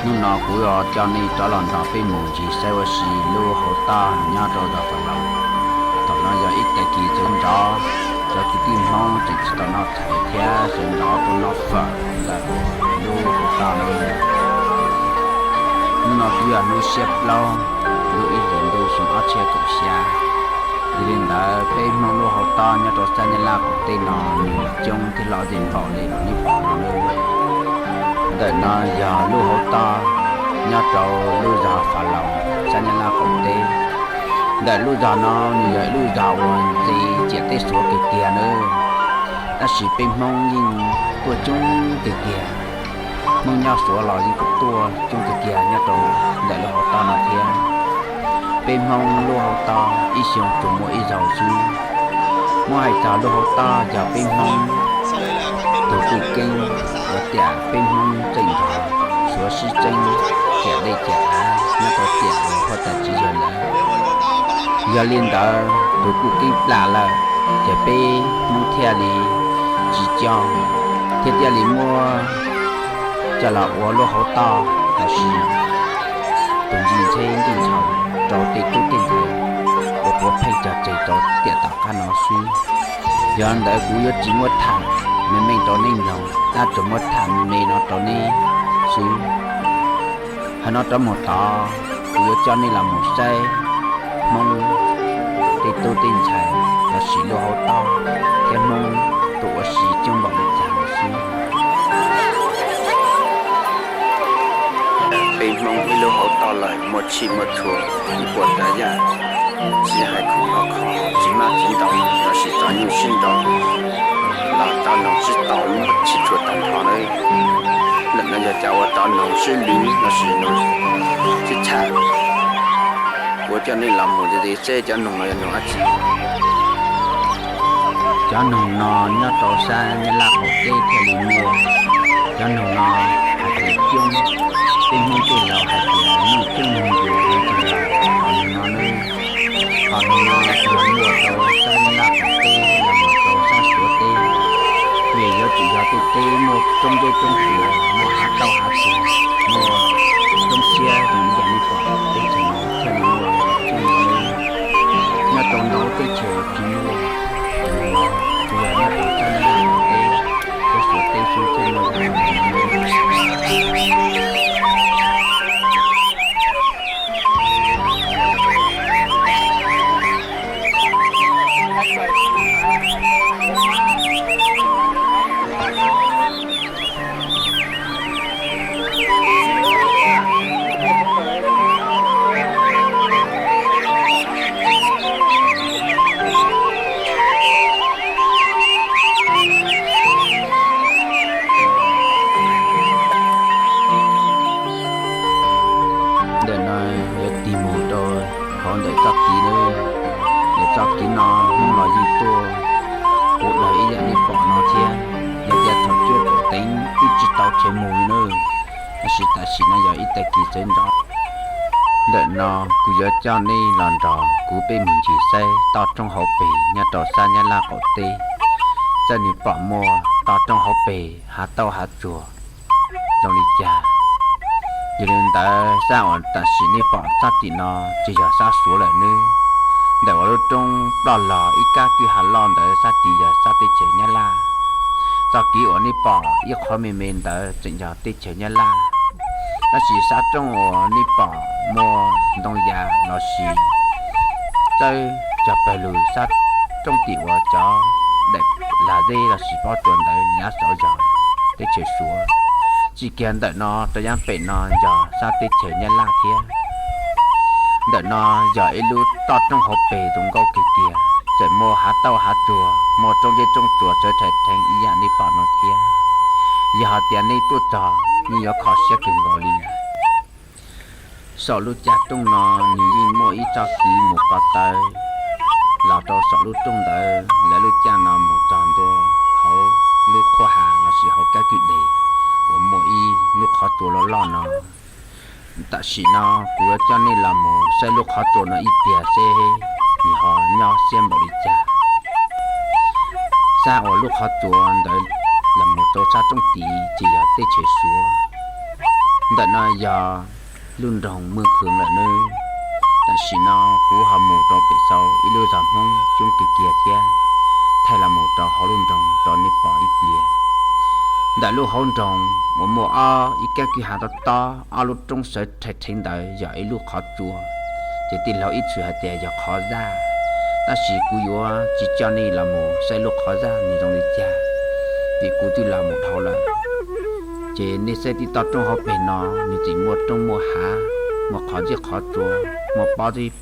Hnub no kuv yuav coj nej rov los nrog peb mus ncig saib ua si lub hauv toj nyob rau zos Fas Loos. Thaum no yog ib tag kis txawv nrov, cov kwv tij Hmoob tseem tsis tau noj tshais thiab sawv nrov tuaj noj fawm ntawm lub hauv toj no. Hnub no twb yog hnub xiab plaub, lub ib hlis ntuj xyoo ob txhiab kaum xya. Yog li ntawd peb Hmoob lub hauv toj nyob rau sab Nyab Laj qaum teb no nws coob thiab loj zem npaum li uas nej pom no nawb. Ntawm no yog lub hauv toj nyob rau lub zos Fas Loos, sab Nyab Laj qaum teb. Ntawm lub zos no nws yog ib lub zos uas ntse ciam teb Suav kawg kiag nawb, tab sis peb Hmoob yeej tuaj coob kawg kiag. Hmoob nyob Suav los yeej kuj tuaj coob kawg kiag nyob rau ntawm lub hauv toj no thiab. Peb Hmoob lub hauv toj ib xyoo tsuas muaj ib zaug xwb. Muab hais txog lub hauv toj yog peb Hmoob tug kwj keeb, ua tias peb Hmoob tseem nrog Suav sib tseeb ciam dej ciam av nyob rau tiam uas huab tais Tswv Yawg lawm. Yog li ntawd tug kwj keeb plam lawm, ces peb Hmoob thiaj li tsis coj, thiab thiaj li muab coj los ua lub hauv toj los sis tus ntsis ntxheb ntij ntshaus rau tej tub tej ntxhais uas puav pheej cog tseg rau tiam tom qab no xwb. Yog li ntawd kuv yuav tsis muab tham me me rau nej mloog, tab tsuas muab tham me me no rau nej xwb. Hais no rov mus tod, kuv yuav coj nej los mus saib Hmoob tej tub tej ntxhais los sis lub hauv toj thiab Hmoob tuaj ua si coob npaum li cas lawm xwb. Peb Hmoob ib lub hauv toj lawm muaj tshij muaj txhua ib puas tsav yam, tsis hais khoom noj khoom haus, tsis maj tsis ntaus los sis txom nyem sib nraus los tso noog sib tau muaj tshij txhua tag nrho nawb. Ntawm no yog cov uas tso noog sib lwv los sis noog sib tsham. Kuv coj nej los mus ntxiv seb cov noog no yog noog dab tsi. Cov noog no nyob rau sab Nyab Laj qaum teb thiaj li muaj. Cov noog no hais tias coob, peb Hmoob tej laus hais tias noog coob noog ncus li cas los qhov noog no nawb. Qhov noog no tsuas muaj rau sab Nyab Laj qaum teb los mus rau sab Suav teb. Vim yuav tsum yog tej teb muaj roob nceb roob tsuas, muaj hav tauj hav tsuag, muaj roob siab zoo li yam nej pom teb chaws no thiaj li muaj coob li no. Nyob rau ntau teb chaws tsis muaj, tsuas yog nyob rau sab Nyab Laj qaum teb thiab Suav teb xwb thiaj muaj zoo li no. Ntawm no yuav tig mus rau hauv ntawm txoj kev nawb. Ntawm txoj kev no Hmoob los yeej tuaj puv dawg ib yam nej pom no thiab. Yog tias thaum cuaj kaum teev twb tsis tau chaw mus li nawb, tab sis tam sim no yog ib tag kis txawv nrov. Ntawm no kuv yuav coj nej los nrog kuv peb mus ncig saib toj roob hauv pes nyob rau sab Nyab Laj qaum teb, txawm nws pom muaj toj roob hauv pes hav tauj hav tsuag zoo li cas. Yog li ntawd sab uas tam sim nej pom txoj tim no tsis yog sab Suav lawm nawb. Ntawm uas lub roob ploj los ib kab kwj ha loj ntawd sab tid yog sab teb chaws Nyab Laj. Txoj kev uas nej pom ib qho me me ntawd tseem yog teb chaws Nyab Laj. Tab sis sab roob uas nej pom muaj ntoo yas los sis txawb cog pawg lug sab roob tim uas cov daim lag zeb los sis pob tsuas ntawd nyav saud yog teb chaws Suav. Txij kiag ntawm no rau yav pem no yog sab teb chaws Nyab Laj thiab. Ntawm no yog ib lub toj roob hauv pes zoo nkauj kawg kiag, tseem muaj hav tauj hav tsuag, muaj roob zeb roob tsuas txawv rhais rheev ib yam nej pom no thiab. Yog hais tias nej tuaj txog yeej yuav kho siab kawg nkaus li. Saum lub caj rooj no nws yeej muaj ib txoj kev mus ko taw los rau saum lub rooj ntawd, lawv lub caj no mus txog ntua hauv lub qhuab hav los sis hauv kab kwj deg uas muaj ib lub qhov tsua loj loj no. Tam sim no kuv yuav coj nej los mus saib lub qhov tsua no ib pliag seb nws ho nyob siab npaum li cas. Sab uas lub qhov tsua ntawd los mus rau sab roob tid ces yog teb chaws Suav. Ntawm no yog lub nroog Maj Khwv lawm nawb. Tam sim no kuv ho mus rau pem xaus ib lub zos Hmoob coob kawg kiag thiab, thaij los mus rau hauv lub nroog rau nej pom ib pliag. Ntawm lub hauv nroog uas muaj ob ib kab kwj ha tob tob, ob lub roob sawv rhais rheev ntawd yog ib lub qhov tsua, ces tij laug ib txwm hais tias yog qhov zaj, tab sis kuv yuav tsis coj nej los mus saib lub qhov zaj nws zoo li cas, vim kuv twb los mus dhau lawm. Ces nej saib tib toj roob hauv peg no, nws tseem muaj roob muaj hav, muaj qhov zeb qhov tsua, muaj pob zeb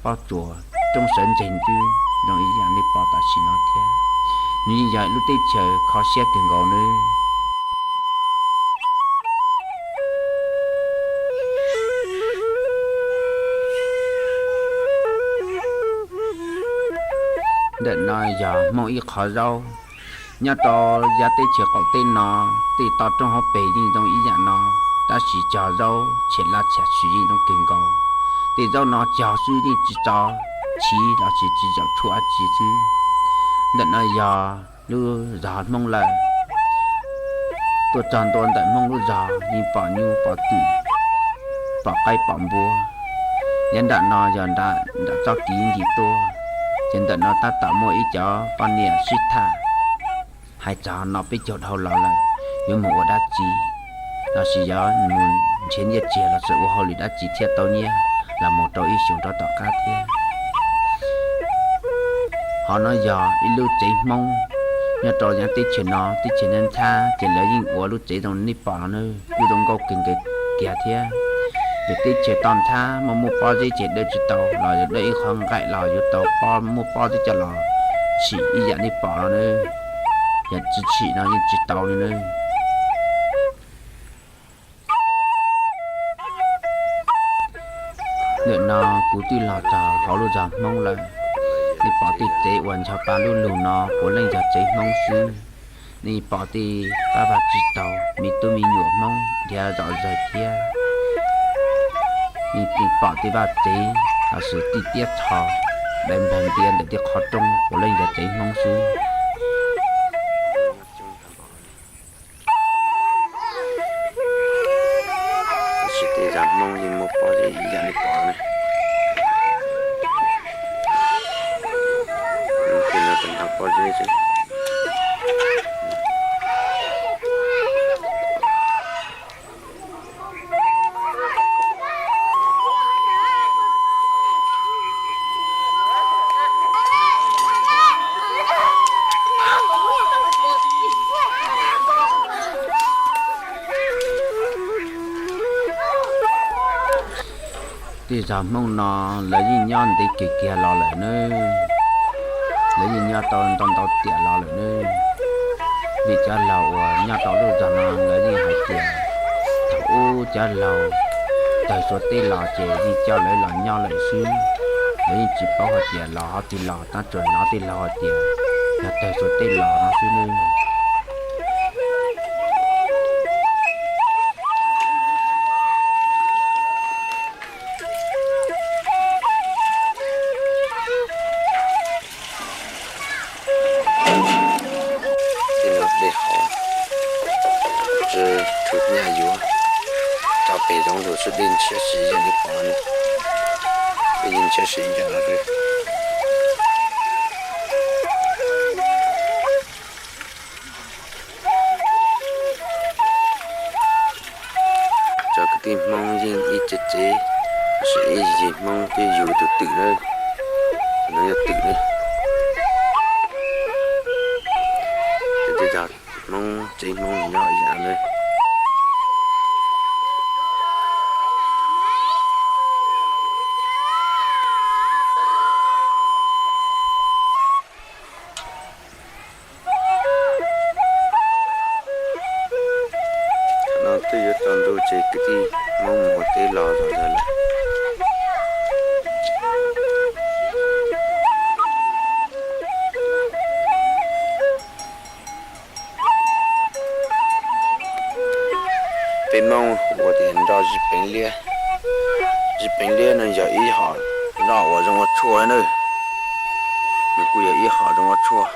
pob tsuas, roob sawv ntseg ntws zoo ib yam nej pom tam sim no thiab. Nws yeej yog lub teb chaws kho siab kawg nkaus nawb. Ntawm no yog Hmoob ib qhov zaub. Nyob rau yav teb chaws qaum teb no, tej toj roob hauv pes yeej zoo ib yam no, tab sis cog zaub tshem laj tshem sim yeej zoo kawg nkaus. Tej zaub no cog xwb yeej tsis txaus chiv los sis tsis zaum tshuaj dab tsi xwb. Ntawm no yog lub zos Hmoob lawm. Tuaj txog ntua ntawm Hmoob lub zos yeej pom nyuj pom twm, pom qaib pom npua. Yav nram no yog nram txoj kev ncig tuaj, ces ntawm no tab tom muaj ib cov poj niam sib tham, hais txog no peb caug dhau los lawm, yuav mus ua dab tsi, los sis yuav mus nrhiav nyiaj txiag los sis ua hauj lwm dab tsi thiaj tau nyiaj los mus rau ib xyoos rau tom qab thiab. Qhov no yog ib lub tsev Hmoob nyob rau yav teb chaws no, teb chaws ntxhab ntxhab ces lawv yeej ua lub tsev zoo nej pom no nawb, kuj zoo nkauj kawg nkaus kiag thiab. Ces teb chaws toj ntxhab muaj muaj pob zeb ces dawb tsis tau los yog dawb ib qho nqaim los yuav tau pob, muaj pob zeb coj los tsim ib yam nej pom no nawb. Yog tsis tsim no yeej tsis tau li nawb. Ntawm no kuv twb los txog hauv lub zos Hmoob lawm. Nej pom tej tsev uas ncho pa lub lug no puav leej yog tsev Hmoob xwb. Nej pom tej qab vaj tsis taus, me tub me nyuam Hmoob dhia zom zaws thiab. Nej pom tej vaj tsev los sis tej tiab txhos dai npog ntiav ntawm tej qhov roob puav leej yog tsev Hmoob xwb. Tab sis tej zos Hmoob yeej muaj pob zeb ib yam li pom ne. Lub ntiaj no tseem nrog pob zeb xwb. Tej zos Hmoob no lawv yeej nyob ntev kiag kiag los lawm nawb. Lawv yeej nyob tau ntau ntau tiam los lawm nawb. Vim cov laus uas nyob rau lub zos no lawv yeej hais tias thaum ub cov laus tawg Suav teb los ces yeej coj lawv los nyob lawm xwb. Lawv yeej tsis paub hais tias los qhov twg los, tab tsuas hnov tej laus hais tias yog tawg Suav teb los no xwb nawb. Tej no dej hov, tsw nyaj yuav, tso pem zoov lug xwb dej ntshiab si ib yam li pom ne, dej yeej ntshiab si ib yam no xwb. Cov kwv tij Hmoob yeej ib tsev tsev, tab sis ib yig Hmoob twb yug tus twm na, no yog twm ne. Ces tej zos Hmoob tsev Hmoob nyob ib yam ne. No twb yuav tsaus ntuj ces kwv tij Hmoob mus ua teb los zom zaws lawm. Peb Hmoob hu ua tias nroj zib peev liab. Zib peev liab no yog ib hom nroj uas zoo ua tshuaj na. Nws kuj yog ib hom zoo ua tshuaj,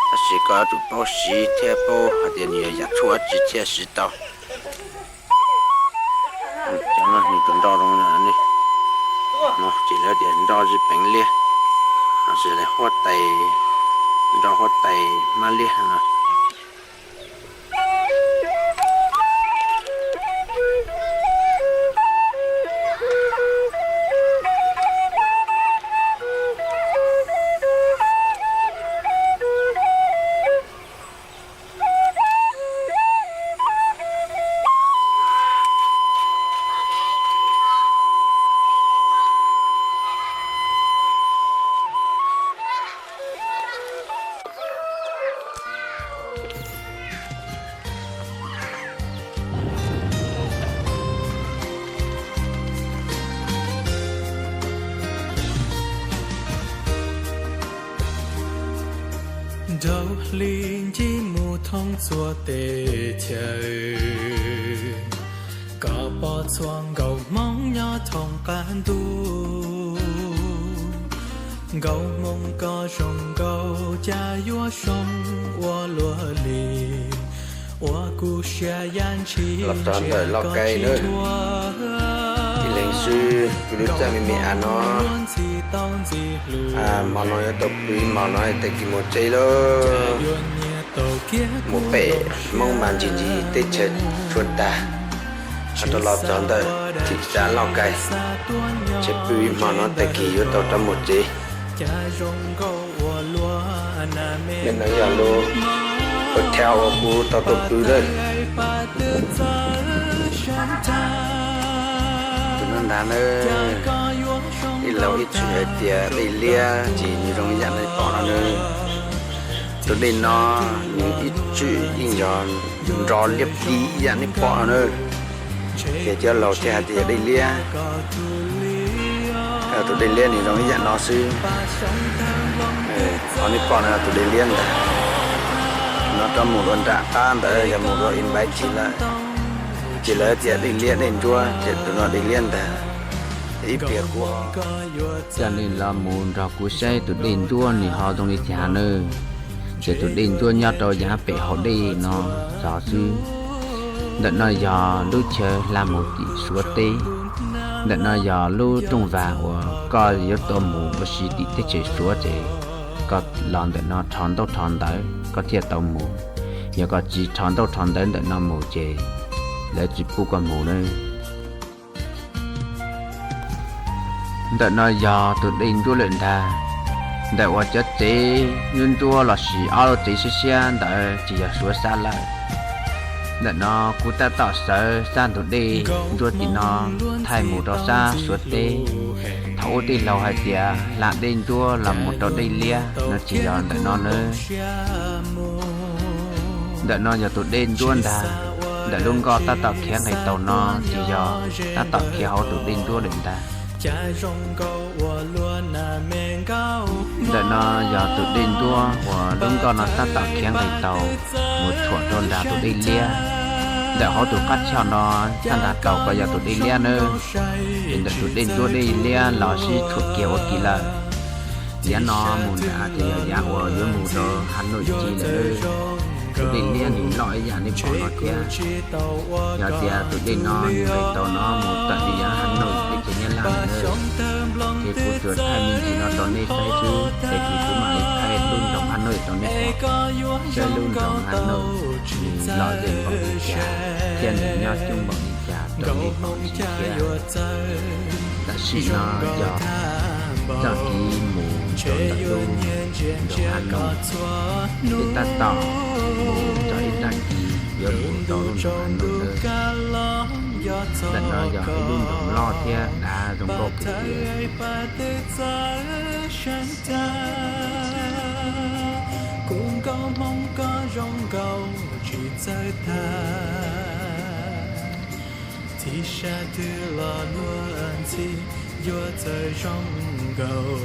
tab sis koj yuav tsum paub siv thiab paub hais tias nws yog yam tshuaj dab tsi thiaj siv tau. nroj zoo li no, ces lawv tias nroj zij peev liab, no ces huab tais, nroj huab tais hmab liab no. Nraug hli ncig mus thoob txhua teb chaws, koj pom txhua nkauj hmoob nyob thoob qab ntuj. Nkauj hmoob koj zoo nkauj cas yuav zoo ua luaj li, ua kuv siab ya ntshis. Los txog ntawm Lauj Kaim na, ib leeg xwb, kuv lub txaj me me av no. Hmo no yuav tau pw ib hmos no tag kis mus tsev lauj. Mus pem Hmoob mas ntsis ntsis teb chaws tshuav tag, ho rau los txog ntawm thim xav Lauj Kaim, ces pw ib hmos no tag kis yuav tau rov mus tsev. Nim no yog lub hotel uas kuv tau tuaj pw lawm. Tus no ntag na, ib laug ib txwm hais tias dej liab ces nws zoo ib yam nej pom no na. Tus dej no nws ib txwm yeej yog nrov liab plig ib yam nej pom no na. Ces cov laus thiaj hais tias yog dej liab. Tus dej liab nws zoo ib yam no xwb. Qhov nej pom no tus dej liab ntag. No rov mus dua nram qab ntawd yog mus dua Inbaiv Tsis lawm. Ces lawv tias dej liab dej ntsuab ces tus no dej liab ntag. Ib pliag kuv coj nej los mus nrog kuv saib tus dej ntsuab nws ho zoo li cas nawb. Ces tus dej ntsuab nyob rau yav pem hauv dej no zov xwb. Ntawm no yog lub chaw hla mus tim Suav teb. Ntawm no yog lub rooj vag uas koj yuav tau mus ua si tim teb chaws Suav ces koj los ntawm no rho ntaub rho ntawv koj thiaj tau mus. Yog koj tsis rho ntaub rho ntawv ntawm no mus ces lawv tsis pub koj mus nawb. Ntawm no yog tus dej ntsuab lawm ntag. Ntawm uas cov tsev ntsuab ntsuab lossis ob lub tsev siab siab ntawd ces yog Suav xab lawm. Ntawm no kuv tab tom sawv sab ntug dej ntsuab tim no thaij mus rau sab Suav teb. Thaum ub tej laus hais tias hla dej ntsuab los mus rau dej liab no ces yog ntawm no nawb. Ntawm no yog tus dej ntsuab ntag. Ntawm lub nkoj tab tom khiav nqis taus no ces yog tab tom khiav hauv tus dej ntsuab lawm ntag. Ntawm no yog tus dej ntsuab uas lub nkoj no tab tom khiav nqis taus mus tshuam rau nram tus dej liab. Ntawm hauv tus qab choj no txhaj nrag tau kom yog tus dej liab nawb. Ces ntawm tus dej ntsuab dej liab los sib tshuam kiag ua ke lawm. Yav no mus nrad ces yog yav uas yuav mus rau Has Nois ci lawm. Tus dej liab nws loj ib yam nej pom no thiab. Yog tias tus dej no nws nqis tau no mus tawm li yav Has Nois teb chaws Nyab Laj lawm. Ces kuv tsuas thaij me ntsis no rau nej saib xwb, tag kis kuv mam li thaij lub nroog Has Nois rau nej pom, saib lub nroog Has Nois nws lom zem npaum li cas thiab nws nyob coob npaum li cas rau nej pom ntsis thiab. Tam sim no yog txoj kev mus rau ntawm lub nroog Has Nois, ces tab tom mus txog ib tag kis yuav mus rau lub nroog Has Nois lawm. Ntawm no yog ib lub nroog loj thiab dav zoo nkauj kawg kiag. Kuv nkauj Hmoob koj zoo nkauj tsis txawj tag, txij sab twg los luag ntxhi yuav txawj zoo nkaus.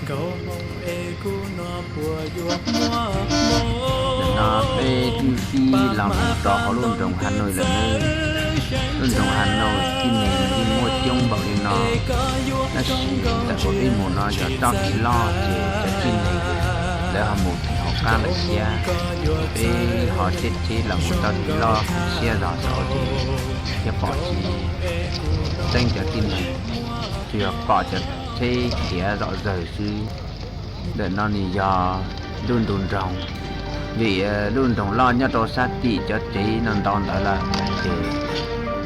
Nkauj Hmoob es kuv no puas yuav muaj hmoo. Ntawm no peb twb pib los mus rau hauv lub nroog Has Nois lawm nawb. Lub nroog Has Nois tib neeg yeej muaj coob npaum li no, tab sis ntawm uas peb mus no yog toj kev loj ces cov tib neeg lawv ho mus theem hauv qab lawm thiab. Peb ho sib thib los mus toj kev loj siab zog saud ces thiaj pom tsis tseeb tsuas yog pom cov tsheb khiav zom zaws xwb. Ntawm no nws yog lub nroog, vim lub nroog loj nyob rau sab tim cov tsev no ntau ntawd lawm ces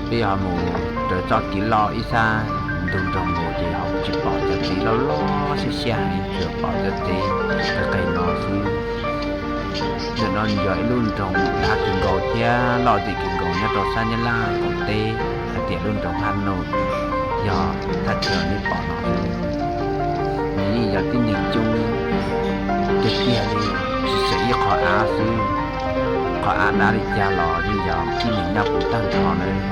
peb ho mus raws txoj kev loj ib sab ntug nroog mus ces ho tsis pom cov tsev loj loj siab siab heev, tsuas pom cov tsev qis qis no xwb. Ntawm no nws yog ib lub nroog dav kawg nkaus thiab loj ntev kawg nkaus nyob rau sab Nyab Laj qaum teb, hais tias lub nroog Haj Nuj, yog thaj chaw nej pom no xwb. Nws yeej yog tib neeg coob tiag tiag li, tsis tseem ib qho av xwb, qhov av dab li cas los yeej yog tib neeg nyob puv tag nrho na.